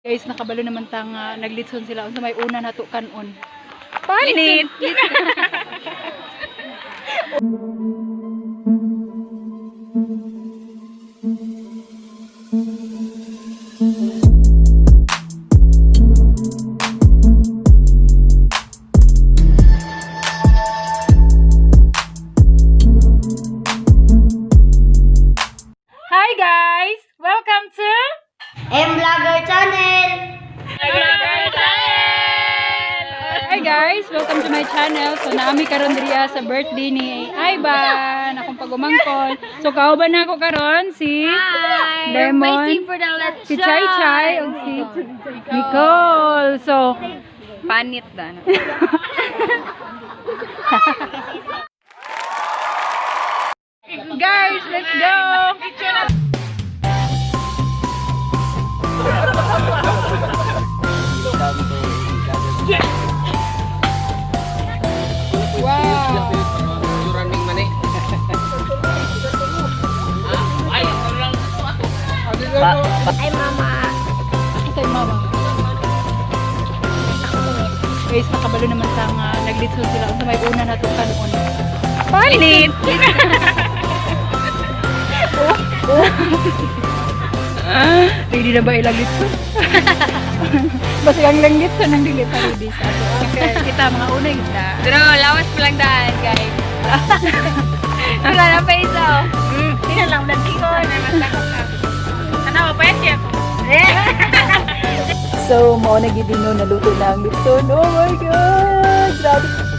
Guys, nakabalo naman ta nga naglitson sila unsa may una nato kanon. Panit! Hi guys! Welcome to M Vlogger Channel! Hi guys! Welcome to my channel. So naami karon diri sa birthday ni Ivan, akong pagumangkon. So kauban na ako karon si Hi! Lemon. We're waiting for the lechon! Si Chai Chai ug si Nicole. So Panit na. Guys, let's go! Wow! Ay, Mama. Ito yung mama. Guys, nakabalo naman ta nga naglitson sila unsa may una nato kanon. Panit! Ready na ba ilang litson? Basta ang lang litson ang dili pa ready sa ato. Okay, kita mga una kita. Pero lawas pa lang daan, guys. Wala na pa isa, oh. Tingnan lang, nagkingon. Ano, pwede ako. So, mao na gid no, naluto na ang litson. Oh my God! Grabe.